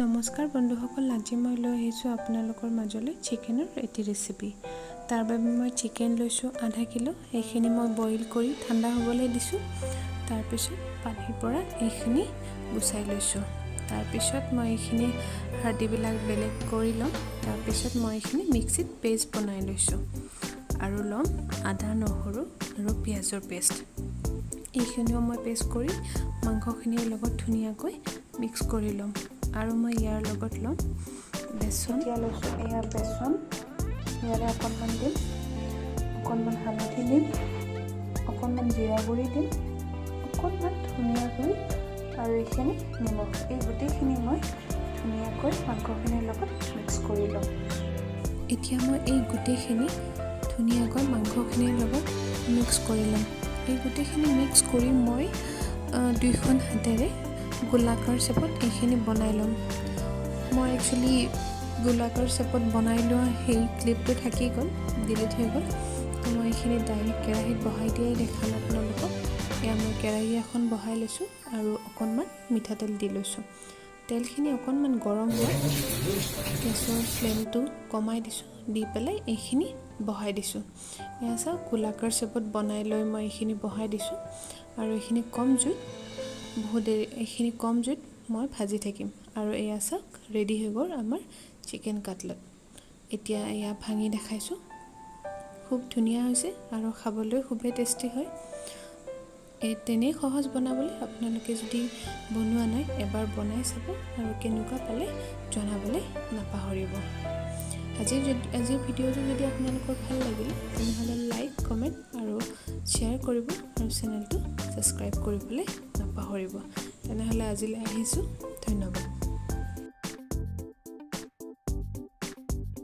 নমস্কাৰ বন্ধুসকল, আজি মই লৈ আহিছোঁ আপোনালোকৰ মাজলৈ চিকেনৰ এটি ৰেচিপি। তাৰ বাবে মই চিকেন লৈছোঁ আধা কিলো। এইখিনি মই বইল কৰি ঠাণ্ডা হ'বলৈ দিছোঁ। তাৰপিছত পানীৰ পৰা এইখিনি গুচাই লৈছোঁ। তাৰপিছত মই এইখিনি হাৰ্ডিবিলাক বেলেগ কৰি ল'ম। তাৰপিছত মই এইখিনি মিক্সিত পেষ্ট বনাই লৈছোঁ আৰু ল'ম আদা, নহৰু আৰু পিঁয়াজৰ পেষ্ট। এইখিনিও মই পেষ্ট কৰি মাংসখিনিৰ লগত ধুনীয়াকৈ মিক্স কৰি ল'ম। আৰু মই ইয়াৰ লগত ল'ম বেচন। এতিয়া লৈছোঁ এয়া বেচন, ইয়াৰে অকণমান দিম, অকণমান হালধি দিম, অকণমান জিৰা গুড়ি দিম, অকণমান ধনিয়া গুড়ি আৰু এইখিনি নিমখ। এই গোটেইখিনি মই ধুনীয়াকৈ মাংসখিনিৰ লগত মিক্স কৰি ল'ম। এতিয়া মই এই গোটেইখিনি ধুনীয়াকৈ মাংসখিনিৰ লগত মিক্স কৰি ল'ম। এই গোটেইখিনি মিক্স কৰি মই দুইখন হাতেৰে গোলাকাৰ শ্বেপত এইখিনি বনাই ল'ম। মই একচুৱেলি গোলাকাৰ শ্বেপত বনাই লোৱা সেই ক্লিপটো থাকি গ'ল, ডিলিট হৈ গ'ল। তো মই এইখিনি ডাইৰেক্ট কেৰাহীত বহাই দিয়াই দেখাম আপোনালোকক। এয়া মই কেৰাহী এখন বহাই লৈছোঁ আৰু অকণমান মিঠাতেল দি লৈছোঁ। তেলখিনি অকণমান গৰম হোৱাত গেছৰ ফ্লেমটো কমাই দিছোঁ, দি পেলাই এইখিনি বহাই দিছোঁ। এয়া চাওক, গোলাকাৰ শ্বেপত বনাই লৈ মই এইখিনি বহাই দিছোঁ আৰু এইখিনি কম জুইত বহুত দেৰি এইখিনি কম জুইত মই ভাজি থাকিম। আৰু এয়া চাওক, ৰেডি হৈ গ'ল আমাৰ চিকেন কাটলেট। এতিয়া এয়া ভাঙি দেখাইছোঁ, খুব ধুনীয়া হৈছে আৰু খাবলৈ খুবেই টেষ্টি হয়। এই তেনেই সহজ বনাবলৈ। আপোনালোকে যদি বনোৱা নাই, এবাৰ বনাই চাব আৰু কেনেকুৱা পালে জনাবলৈ নাপাহৰিব। আজিৰ ভিডিঅ'টো যদি আপোনালোকৰ ভাল লাগিলে, তেনেহ'লে লাইক, কমেণ্ট আৰু শ্বেয়াৰ কৰিব আৰু চেনেলটো ছাবস্ক্ৰাইব কৰিবলৈ নাপাহৰিব। তেনেহ'লে আজিলৈ আহিছোঁ, ধন্যবাদ।